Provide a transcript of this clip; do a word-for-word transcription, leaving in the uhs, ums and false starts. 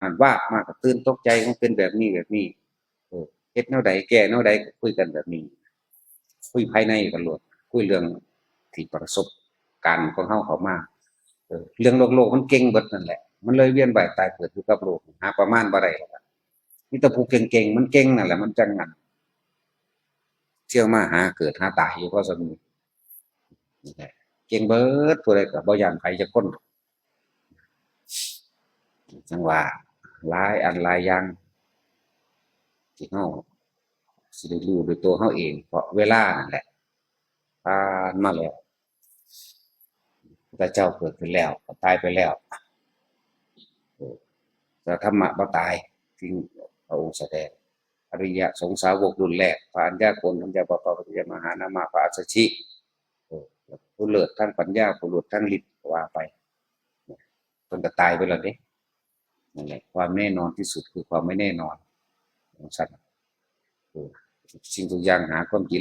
นั่น วาบมากก็ตื่นตกใจ มันเป็นแบบนี้แบบนี้ เออ เฮ็ดแนวใด แก้แนวใด ก็คุยกันแบบนี้ คุยภายในกันโลด คุยเรื่องที่ประสบการณ์ของเฮาเข้ามา เออ เรื่องโลกโลกมันเก่งเบิดนั่นแหละ มันเลยเวียนว่ายตายเกิดอยู่กับโลก หาประมาณบ่ได้แล้วล่ะ มีแต่ผู้เก่งๆ มันเก่งนั่นแหละ มันจั่งนั้น เที่ยวมาหาเกิดหาตายอยู่พอสมควร นี่แหละ เก่งเบิด ผู้ใดก็บ่ย้านไผจักคน จั่งว่า หลายอันหลายอย่าง ที่เฮาสิได้รู้ด้วยตัวเฮาเอง เพราะเวลานั่นแหละ ผ่านมาแล้ว พระเจ้าเกิดขึ้นแล้ว ก็ตายไปแล้ว เออ แต่ธรรมะบ่ตาย ที่พระองค์แสดง อริยสงสาวกรุ่นแรก พระอัญญาโกณฑัญญาปปาปัจจยมหานามะ พระอัสสชิ เออ ผู้เลิศทางปัญญา ผู้เลิศทางฤทธิ์ ก็ว่าไป เพิ่นก็ตายไปแล้วเด้ นั่นแหละ ความแน่นอนที่สุดคือความไม่แน่นอน ของสัตว์ เออ สิ่งทุกอย่างหาความจริง